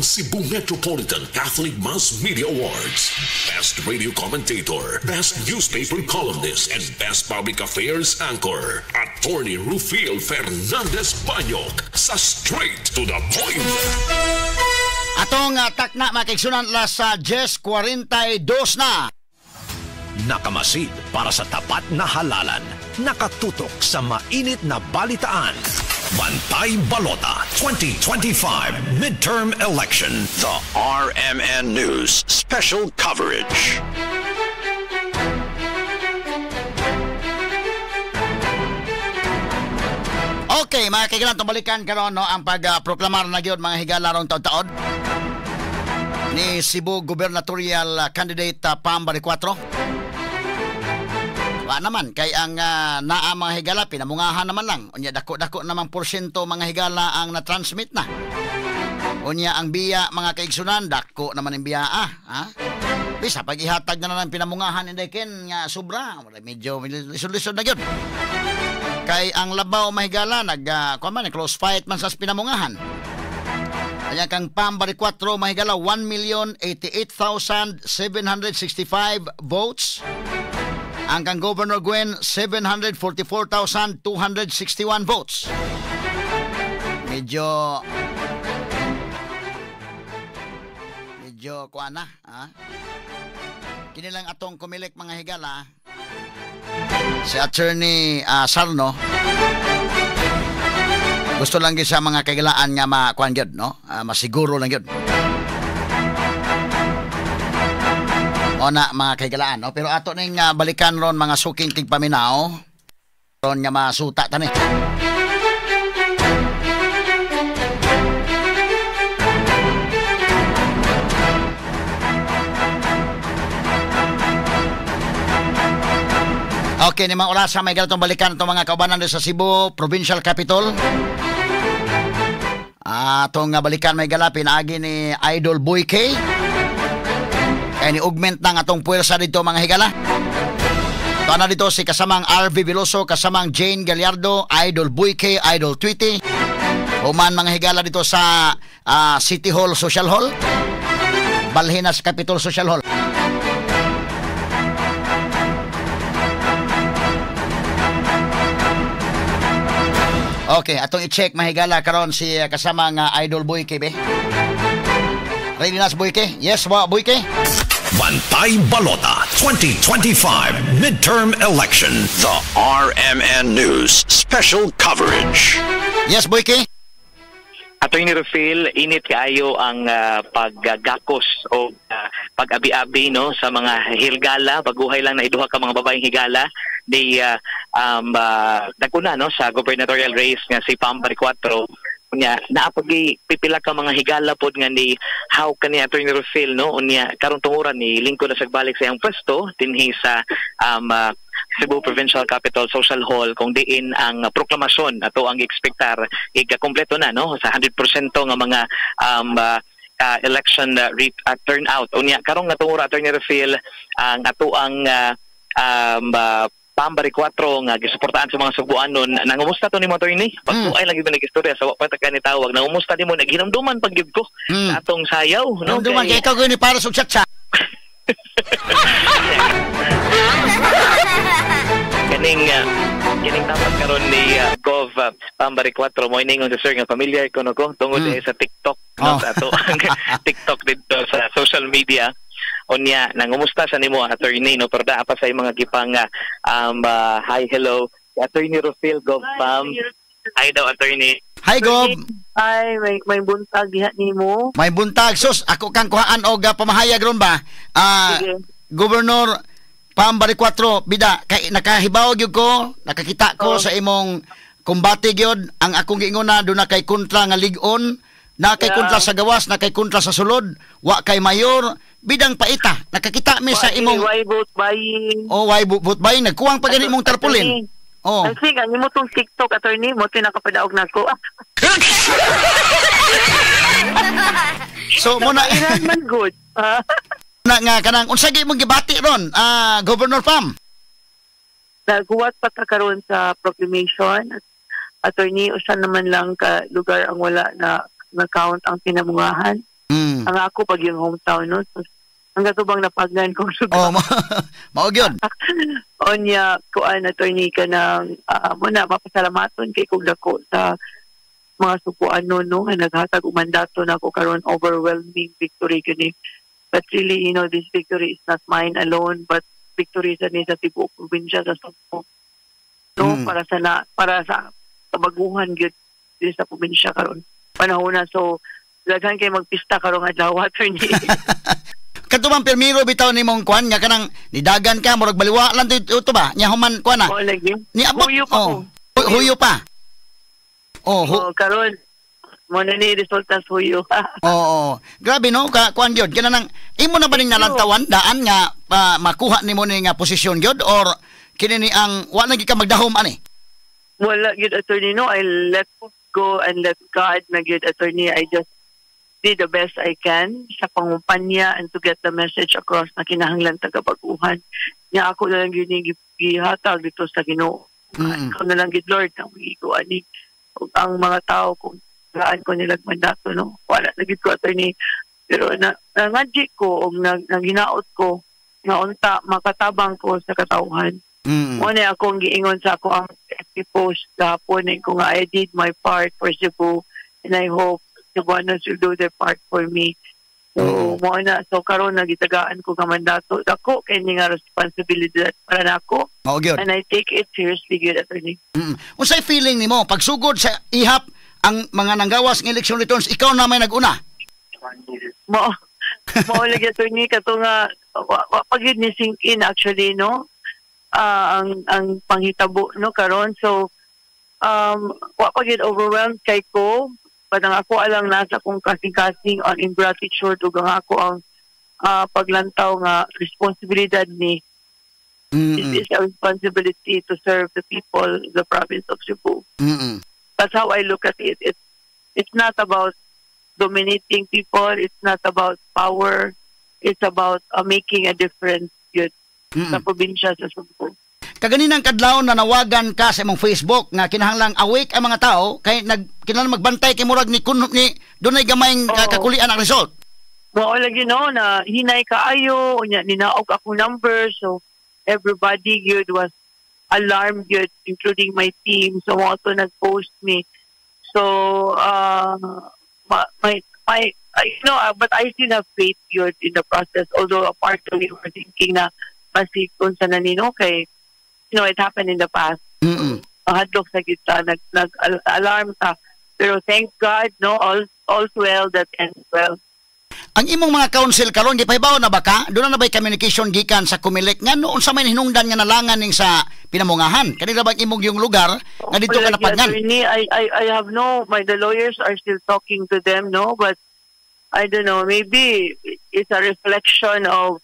Cebu Metropolitan Catholic Mass Media Awards. Best Radio Commentator, Best Newspaper Columnist, and Best Public Affairs Anchor. Attorney Rufil Fernandez Banyok sa Straight to the Point. Atong takna makigsunan las sa 10:42 na. Nakamasid para sa tapat na halalan. Nakatutok sa mainit na balitaan. Bantay Balota 2025 Midterm Election. The RMN News Special Coverage. Okay, mga kaibigan, balikan karon no ang pagproklamar na gyud mga higala rong taon-taon ni Cebu Gubernatorial Candidate Pam Baricuatro. Wa naman kay ang naa mga higala pinamungahan naman lang. Unya dako-dako namang porsyento mga higala ang na-transmit na. Unya ang biya mga kaigsunan dako naman ang biya ah, ha? Bisa pag ihatag na lang pinamungahan inday ken nga sobra, medyo lisod-lisod na gyud. Kay ang labaw mahigala nag kuan man close fight man sa pinamungahan. Kanya kang Pam Baricuatro mahigala 1,088,765 votes. Ang kang Governor Gwen 744,261 votes. Medyo kuan na, ha? Kini lang atong kumilik mga higala si Attorney Sarno. Gusto lang gyud sa mga kagilaan nga makuan gyud, no? Masiguro lang gyud. O na mga kaigalaan, no? Pero ato ning balikan ron mga suking tigpaminaw ron nga masuta tani. Okay, ni mga orasa may ganitong balikan itong mga kaubanan sa Cebu Provincial Capital. Atong balikan may gala pinaagi ni Idol Boy K. Kaya ni augment ng atong puwersa dito mga higala. Ito na dito si kasamang RV Veloso, kasamang Jane Gallardo, Idol Boy K, Idol Tweety. Human mga higala dito sa City Hall Social Hall. Balhin na sa Capitol Social Hall. Okay, atong i-check mahigala karon si kasamang Idol Boy K, be. Ready na si Boy K? Yes, Boy K? Bantay Balota 2025 Midterm Election. The RMN News Special Coverage. Yes, Boy K? Attorney Rufil, init kaayo ang paggakos o pag-abi-abi no sa mga higala. Baguhay lang na iduha ka mga babaeng higala di daguna no sa gubernatorial race nga si Pam Baricuatro. Unya naapagi pipila ka mga higala pod nga ni how kani Attorney Rufil no unya karong tunguran ni lingkod na sagbalik sa iyang pwesto dinhi sa Cebu Provincial Capital Social Hall kung diin ang proklamasyon ato ang ekspektar ikakumpleto na no sa 100% nga mga election turnout. Unya karong nga tungura Attorney Rufil ang ato ang Pam Baricuatro nga gisuportahan sa mga Subuanon. Nangumusta to nimo attorney? Pagtuay lang gyud nag-istorya sa wa pa ta kani tawag. Nangumusta nimo naghinumduman pag gyud ko sa atong sayaw no. Hinumduman kay ikaw gyud ni para sa chatsa. Kaning kining tapat karon ni Gov Pam Baricuatro mo iningon sa sir nga familiar ko no ko tungod sa TikTok no sa ato ang TikTok dito sa social media. Unya nangumusta sa nimo attorney no pero daa pa sa mga gipang hi hello Attorney Rufil Gov Pam. Hi daw attorney. Hi Gov. Ay may buntag diha nimo. May buntag sus ako kang kuhaan og pamahayag ron ba? Governor Pam Baricuatro bida kay nakahibaw gyud ko, nakakita ko sa imong kumbate gyud ang akong giingona duna kay kontra nga lig-on, na kay kontra sa gawas, na kay kontra sa sulod, wa kay mayor, bidang paita. Nakakita mi sa imong why vote buying. Oh, why vote buying nagkuwang pa gani imong tarpaulin. Oh. I think ang imo tong TikTok attorney mo tinakapadaog nako. So mo na man good. Na nga kanang unsa gyud imong gibati ron, Governor Pam? Naguwat pa ta karon sa proclamation attorney usa naman lang ka lugar ang wala na count ang pinamungahan. Ang ako pag yung hometown, no. So, ang katubang napagnan kong lugar. Oh, mao gyud. Onya, kuan, attorney, ka ng mo na mapasalamaton kay kog dako sa mga Sugboanon, no, nga naghatag og mandato nako karon, overwhelming victory kini. But really, this victory is not mine alone, but victory sa ni sa tibuok probinsya sa Sugbo, no, para sa kabaguhan gyud diri sa probinsya karon panahon na. So daghan kay magpista karong adlaw, attorney. Kadto bang pirmiro bitaw nimong kuan nga kanang nidagan ka, murag baliwa lang to ba? Nya human kuan na. Mao lagi. Niabot. Huyo pa oh. ko. Huyo pa. Oh, Oh, karon mo na ni resulta sa huyo. Oo. Grabe, no, ka kuan gyud. Kanang imo na ba ning nalantawan daan nga makuha nimo ni nga posisyon gyud or kini ni ang wa na gyud ka magdahom ani? Wala gyud, attorney, no. I let go and let God na gyud, attorney. I just did the best I can sa pangumpanya and to get the message across na kinahanglan tagabaguhan. Nya ako na lang gyud ni gihatag dito sa Ginoo. Ikaw na lang gyud, Lord, ang magigo ani ug ang mga tao kung saan ko nila mandato, no. Wala na gyud ko, attorney, pero na nangadji ko og nag naginaot ko nga unta makatabang ko sa katawhan. Mo na akong giingon sa ako ang FB post gahapon eh, ko nga I did my part for Cebu and I hope Cebuanos will do their part for me. So mo na, so karon nagitagaan ko nga mandato. Dako kay ni nga responsibility para nako Mao gyud. and I take it seriously gyud, attorney. Unsay feeling nimo pagsugod sa ihap ang mga nanggawas ng election returns, ikaw na may naguna? Mo mo lagi, attorney, kato nga wa pa gyud ni sink in actually, no, ang panghitabo, no, karon. So wa pa gyud, overwhelmed kay ko, but ang ako alang nasa kong kasing-kasing on ingratitude ug ang ako ang paglantaw nga responsibilidad ni this is a responsibility to serve the people of the province of Cebu. That's how I look at it. It's not about dominating people. It's not about power. It's about making a difference yun sa probinsya sa Cebu. Kaganinang kadlaw na nawagan ka sa imong Facebook nga kinahanglang awake ang mga tao kay nag kinahanglan magbantay kay murag ni kun ni dunay gamayng kakulian ang result. Mao lagi, no, na hinay kaayo, unya ninaog ako number, so everybody gyud was alarmed gyud, including my team. So mo to nag-post me. So my, my I, you know, but I still have faith gyud in the process, although a part of me were thinking na basi kung sa nanino kay it happened in the past. Mahadlok sa kita, nag alarm ta. Pero thank God, no, all's well that ends well. Ang imong mga council karon gipahibaw na ba ka? Doon na ba'y communication gikan sa Comelec nga no unsa may hinungdan nga nalangan ning sa pinamungahan? Kanila bang imong yung lugar nga dito ka Wala, napagnan? Attorney, I have no, the lawyers are still talking to them, no, but I don't know, maybe it's a reflection of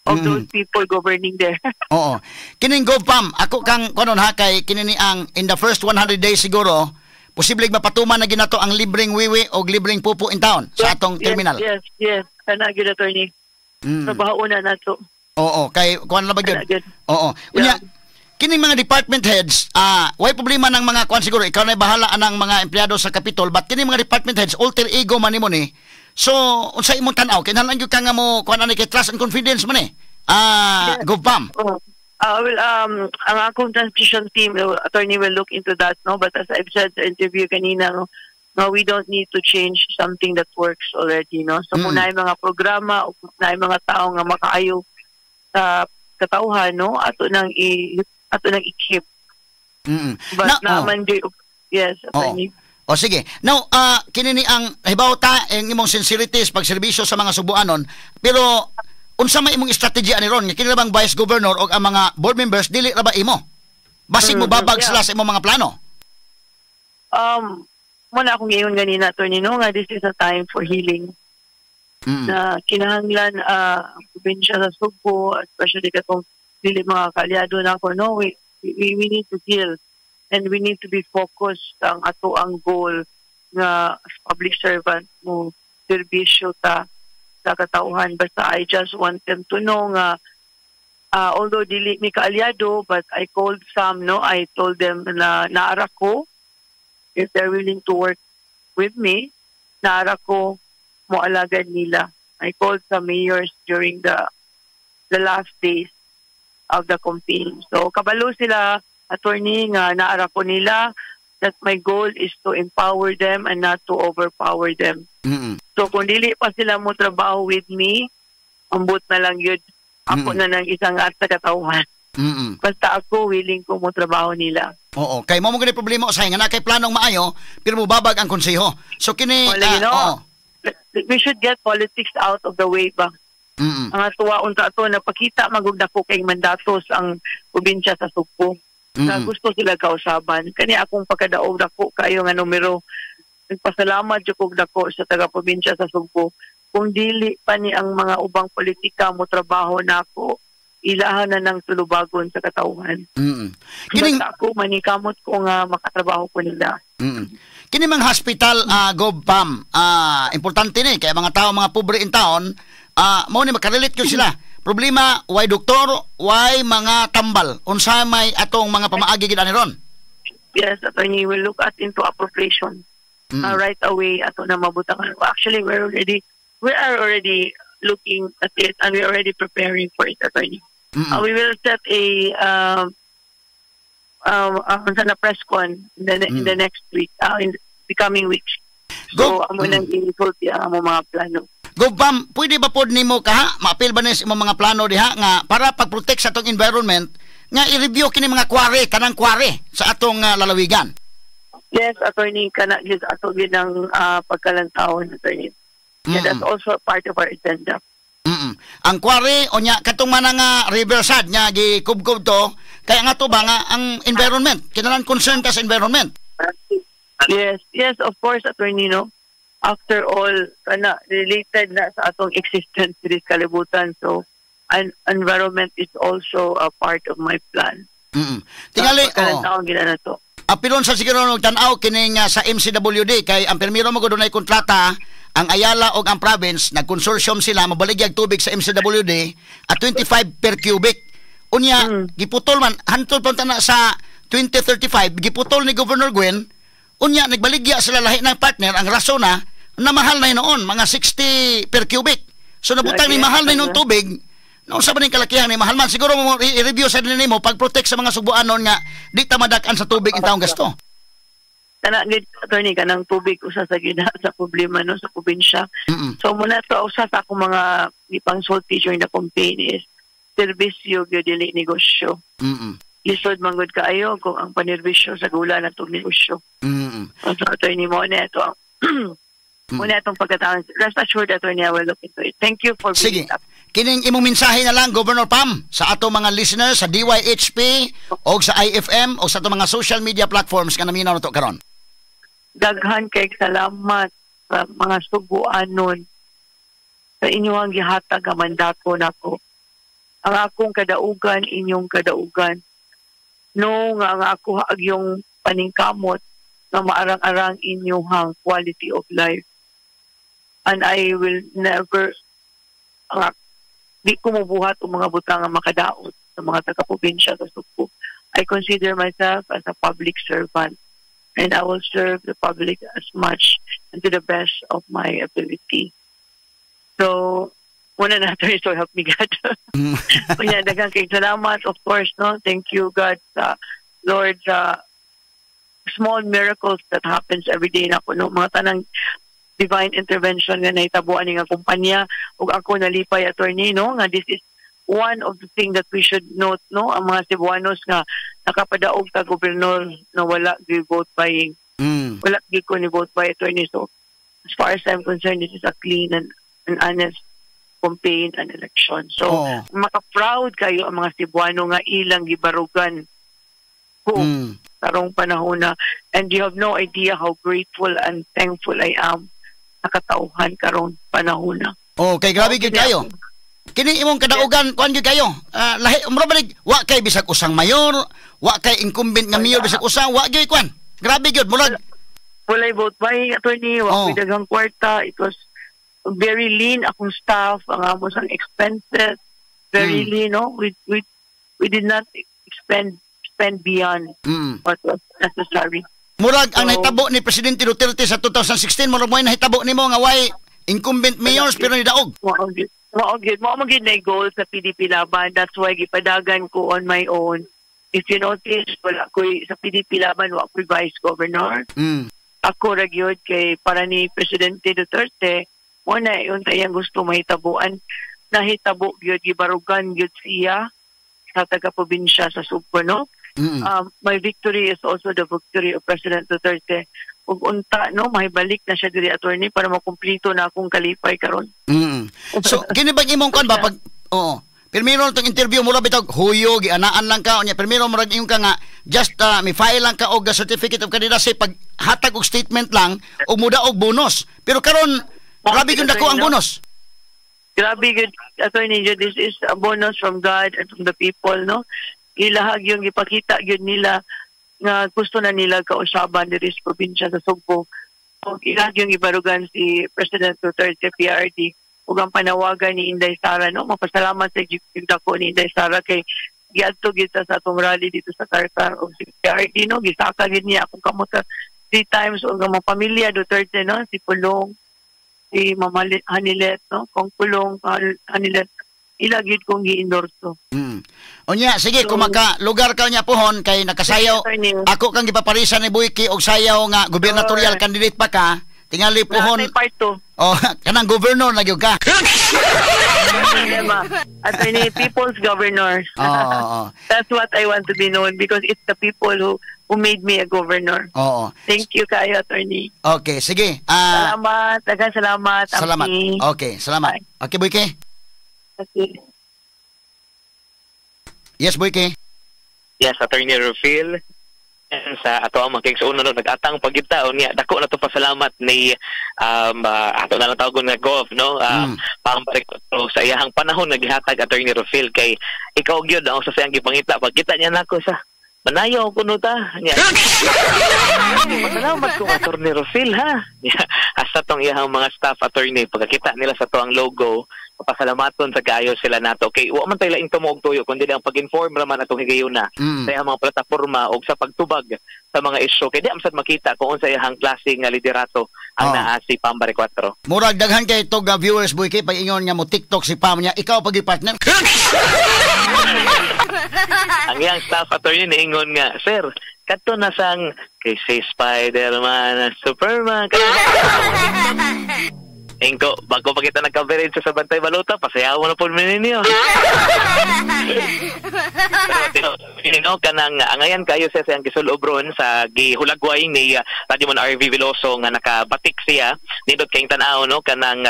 those people governing there. Oo. Kining GovPam, ako kang kunon ha, kay kini ni ang in the first 100 days siguro posible mapatuman na ginato ang libreng wiwi o libreng pupo in town sa atong terminal. Yes. Kana gyud, attorney. Trabaho na nato. Oo, kay kuan na ba gyud? Kana gyud. Oo. Unya, kining mga department heads, way problema ng mga kuan siguro, ikaw na bahala anang mga empleyado sa Capitol, but kining mga department heads, alter ego man nimo ni. So, unsa imong tan-aw? Kinahanglan gyud ka nga mo kuan ani kay trust and confidence man eh. GovPam. Oh. Well, ang akong transition team, attorney, will look into that, no? But as I've said sa interview kanina, no, we don't need to change something that works already, no? So, kung naay mga programa o kung naay mga tao nga makaayo sa katawhan, no, ato nang i-keep. But Na, oh. naman di, yes, attorney. O sige. Now, kini ni ang hibaw ta ang imong sincerity sa pagserbisyo sa mga Sugboanon, pero unsa may imong strategy ani ron? Nga kini ra bang vice governor o ang mga board members dili ra ba imo? Basig mo babag sila sa imong mga plano. Muna akong giingon ganina, attorney, no, nga this is a time for healing. Na kinahanglan ang probinsya sa Sugbo, especially katong dili mga kaalyado nako, no, we need to heal and we need to be focused ang ato ang goal nga as public servant mo serbisyo ta sa katauhan. Basta I just want them to know nga although dili mi kaalyado, but I called some, no, I told them na naara ko if they're willing to work with me, naara ko. Moalagad nila. I called some mayors during the last days of the campaign. So kabalo sila, attorney, nga naara ko nila, that my goal is to empower them and not to overpower them. So kung dili pa sila mo trabaho with me, ambot na lang yun. Ako na ng isang at sa katawhan. Basta ako, willing ko mo trabaho nila. Oo, kay mo gani problema usahay nga na kay planong maayo pero mubabag ang konseho. So kini Wala, you know, oo. We should get politics out of the way ba? Ang tuwa unta to napakita magug dako kay mandatos ang probinsya sa Sugbo. Na gusto sila kausaban. Kani akong pagkadaog, dako kayo nga numero. Nagpasalamat jud kog dako sa taga probinsya sa Sugbo. Kung dili pa ni ang mga ubang politika mo trabaho nako, ilahan na ng tulubagon sa katawhan. Kining Basta ako manikamot ko nga makatrabaho ko nila. Kini mga hospital, Gov Pam, importante ni kay mga tao, mga pobre in town, mao ni makarelate gyud sila. Problema, way doktor, way mga tambal. Unsa may atong mga pamaagi gid ani ron? Yes, attorney, will look at into appropriation right away ato na mabutangan. Actually, we are already looking at it and we're already preparing for it, attorney. We will set a na press con in the next week, in the coming weeks. So, amo nang i-sulti ang among mga plano. Gov Pam, pwede ba pod nimo kaha, maapil ba ni sa imong mga plano diha nga para pag-protect sa atong environment nga i-review kini mga quarry, kanang quarry sa atong lalawigan? Yes, attorney, kana gyud ato gyud ang pagkalantawon, attorney. Yeah, that's also part of our agenda. Ang quarry o nya katong man nga riverside nya gikubkob to, kaya nga to ba nga ang environment, kinahanglan concern ka sa environment. Yes, of course, attorney, no. After all, kana related na sa atong existence diri sa kalibutan. So, an environment is also a part of my plan. Tingali, oh. Pagkalantawon gina na to. Apilon sa siguro og tan-aw kining sa MCWD kay ang pirmiro mo dunay kontrata ang Ayala og ang province, nagkonsortium sila mabaligyag tubig sa MCWD at 25 per cubic. Unya giputol man hantol pa na sa 2035, giputol ni Governor Gwen. Unya nagbaligya sila lahi ng partner, ang rason na na mahal na noon mga 60 per cubic. So nabutang ni mahal na noon tubig. No, sa ba ning kalakihan ni mahal man siguro mo i-review sa nimo pag-protect sa mga Subuanon nga di ta madak-an sa tubig in taong gasto. Kana gid, attorney, kanang tubig usa sa gina sa problema no sa probinsya. So muna to usa sa akong mga ipangsulti during the campaign is serbisyo gyud, dili negosyo. Lisod man gud kaayo kung ang panerbisyo sa gula na itong negosyo. So, attorney, mo na ito ang muna itong pagkataon. Rest assured, attorney, I will look into it. Thank you for Sige. Bringing it up. Kining imong mensahe na lang, Governor Pam, sa ato mga listeners sa DYHP o sa IFM o sa ato mga social media platforms nga naminaw nato karon. Daghan kay salamat sa mga Subuanon sa inyong gihatag nga mandato nako. Ang akong kadaugan, inyong kadaugan. No, nga ang ako yung paningkamot nga maarang-arang inyong quality of life. And I will never, ang di ko mubuhat og mga butang nga makadaot sa mga taga-probinsya sa Sugbo. I consider myself as a public servant and I will serve the public as much and to the best of my ability. So, muna na ito, so help me God. Kunya, daghang kay salamat, of course, no? Thank you, God, sa Lord, sa small miracles that happens every day na no? Mga tanang divine intervention nga nahitabuan nga kumpanya ug ako nalipay, attorney, no, nga this is one of the thing that we should note, no, ang mga Cebuanos nga nakapadaog ta gobernador na wala gi vote buying. Wala gi ko ni vote buy, attorney. So as far as I'm concerned, this is a clean and honest campaign and election. So maka-proud kayo ang mga Cebuano nga ilang gibarugan ko karong panahon na, and you have no idea how grateful and thankful I am sa katauhan karong panahon na. Oh, kay grabe gyud kayo. Kini imong kadaugan, kuan gyud kayo. Lahi mura ba wa kay bisag usang mayor, wa kay incumbent nga mayor bisag usa, wa gyud kuan. Grabe gyud murag Walay vote buying, attorney, wa ko'y daghang kwarta. It was very lean akong staff, ang amo sang expenses, very lean, no? We did not expend spend beyond what was necessary. Murag ang So nahitabo ni Presidente Duterte sa 2016, murag mo nahitabo nimo nga way Incumbent mayors pero nidaog. Mao gyud. Mao gyud. Mao man gyud na goal sa PDP Laban. That's why gipadagan ko on my own. If you notice, wala ko'y sa PDP Laban, wala ko'y vice governor. Ako ra gyud kay para ni Presidente Duterte, mo na yun tayang gusto mahitabuan. Nahitabo gyud, gibarugan gyud siya sa taga-probinsya sa Sugbo, no? My victory is also the victory of President Duterte. Ug unta, no, mahibalik na siya diri, attorney, para makumplito na akong kalipay karon. So kini bang imong kuan ba pag, oo. Pirmiro tong interview mura bitog huyo gianaan lang ka unya pirmiro murag ingon ka nga just mi file lang ka og certificate of candidacy, pag hatag og statement lang ug muda og bonus. Pero karon grabe gyud dako ang bonus. Grabe gyud, attorney, this is a bonus from God and from the people, no? Ilahag yung ipakita gyud nila nga gusto na nila kausaban diri sa probinsya sa Sugbo. Ug ilahag yung ibarugan si President Duterte PRD ug ang panawagan ni Inday Sara, no? Mapasalamat sa gyud dako ni Inday Sara kay giadto gyud sa atong rally dito sa Carcar, ug si PRD, no, gisaka gyud niya akong kamot three times, ug ang mga pamilya Duterte, no, si Pulong, si Mama Hanilet, no, kung Pulong Hanilet, ila gyud kong gi-endorso. Unya sige, So, kung maka lugar ka niya pohon kay nakasayaw Attorney. Ako kang gipaparisa ni Boyki og sayaw nga gubernatorial candidate pa ka tingali pohon. Wala part 2. Oh, kanang governor na gyud ka. Problema. Attorney, people's governor. Oo, oo. That's what I want to be known because it's the people who made me a governor. Thank you kayo, attorney. Okay, sige. Salamat. Daghang salamat. Salamat. Ampi. Okay, salamat. Bye. Okay, Boyki. Okay. Yes, Boyki. Yes, Attorney Rufil. Sa ato ang mga kaigsuonan, no, nag-atang pagita niya dako na to pasalamat ni ato na lang tawagon nga Gov, no, pambalik to sa iyahang panahon nga gihatag, Attorney Rufil, kay ikaw gyud ang sa siyang gipangita pagkita niya nako sa manayaw kuno ta niya. Pasalamat ko, Attorney Rufil, ha. Niya, hasta tong iyahang mga staff, attorney, pagkakita nila sa to ang logo, papasalamaton sa kaayo sila nato kay wa man tay laing tumo og tuyo kundi ang pag-inform ra man atong higayuna sa iyang mga plataporma o sa pagtubag sa mga isyu kay di am sad makita kung unsa iyang klase nga liderato ang naa si Pam Baricuatro. Murag daghan kay tog viewers, Boyki, pag ingon nga mo TikTok si Pam niya, ikaw pag partner. Ang iyang staff, attorney, niingon nga, "Sir, kadto na sang kay si Spider-Man, Superman." Ingko, bago pa kita nag-coverage sa Bantay Balota, pasayawan na po ninyo. Pero, kanang angayan kayo siya sa gisulob ron sa gihulagway ni Radyoman RV Veloso nga nakabatik siya. Nindot kayong tan-aw, no, kanang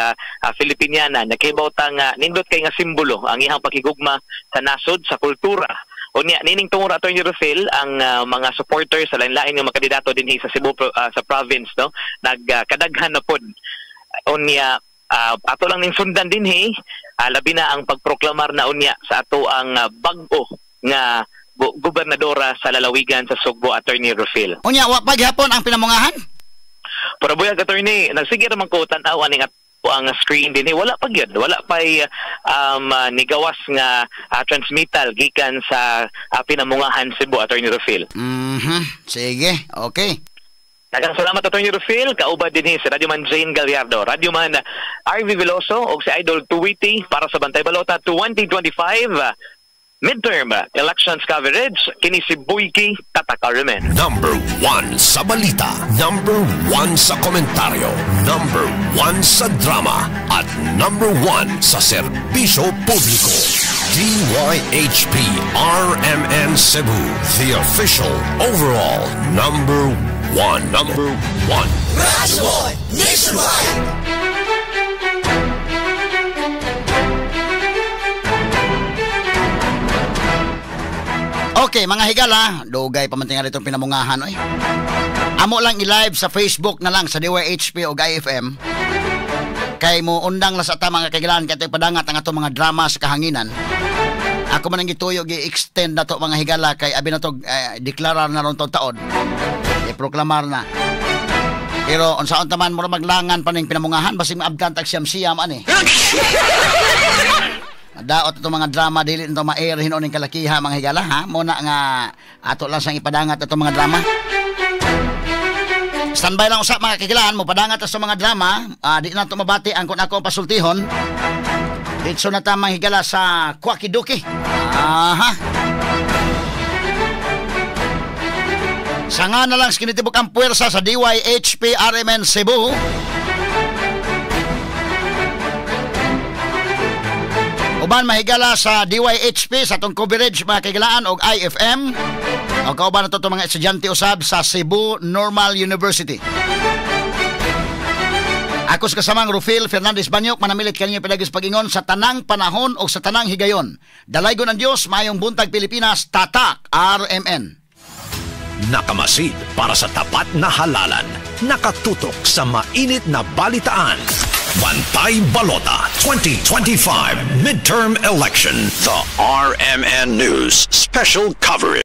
Filipiniana, nakibaw ta nga nindot kay nga simbolo ang iyang pakigugma sa nasod, sa kultura. Unya nining tungod, Attorney Rufil, ang mga supporters sa lain-lain nga mga kandidato dinhi sa Cebu sa province, no, nagkadaghan na pod. Unya ato lang ning sundan dinhi, labi na ang pagproklamar na unya sa ato ang bag-o nga gobernadora sa lalawigan sa Sugbo, Attorney Rufil. Unya wa pa gihapon ang pinamungahan? Pero buyag, attorney, nagsige raman ko tan-aw aning ato ang screen dinhi, wala pa gyud, wala pay nigawas nga transmittal gikan sa pinamungahan Cebu, Attorney Rufil. Sige, okay. Daghang salamat, Attorney Rufil. Kauban dinhi si Radyoman Jane Gallardo, Radyoman RV Veloso ug si Idol Tuwiti para sa Bantay Balota 2025 midterm elections coverage. Kini si Boyki Tatakaremen. Number 1 sa balita, number 1 sa komentaryo, number 1 sa drama, at number 1 sa serbisyo publiko. DYHP RMN Cebu, the official overall number 1. Number 1. Radyo Nationwide! Okay, mga higala, dugay pa man tingali itong pinamungahan, oy. Amo lang i-live sa Facebook na lang sa DYHP o IFM. Kay mo undang la sa ta, mga kagilan, kay padangat ang ato mga drama sa kahanginan. Ako man ang gituyo gi-extend na to, mga higala, kay abi na to deklarar na ron to taon. I-proklamar na. Pero unsaon taman mura maglangan pa ning pinamungahan basig maabdan tag siyam-siyam ani. Daot itong mga drama dili nito ma-air hinuon ning kalakiha, mga higala, ha. Muna nga ato lang sang ipadangat itong mga drama. Standby lang usap, mga kahigalaan, mo padangat ta sa mga drama, di na to mabati ang kung ako ang pasultihon. Ditso na ta manghigala sa Kwakiduki. Aha. Sa nga na lang kinitibok ang puwersa sa DYHP RMN Cebu. Uban mahigala sa DYHP sa atong coverage, mga kahigalaan, og IFM. O kauban na to mga estudyante usab sa Cebu Normal University. Ako sa kasamang Rufil Fernandez Banyok, manamilit kaninyo pinagis pag-ingon sa tanang panahon o sa tanang higayon. Dalaygon ang Diyos, mayong buntag Pilipinas, Tatak RMN. Nakamasid para sa tapat na halalan. Nakatutok sa mainit na balitaan. Bantay Balota 2025 Midterm Election. The RMN News Special Coverage.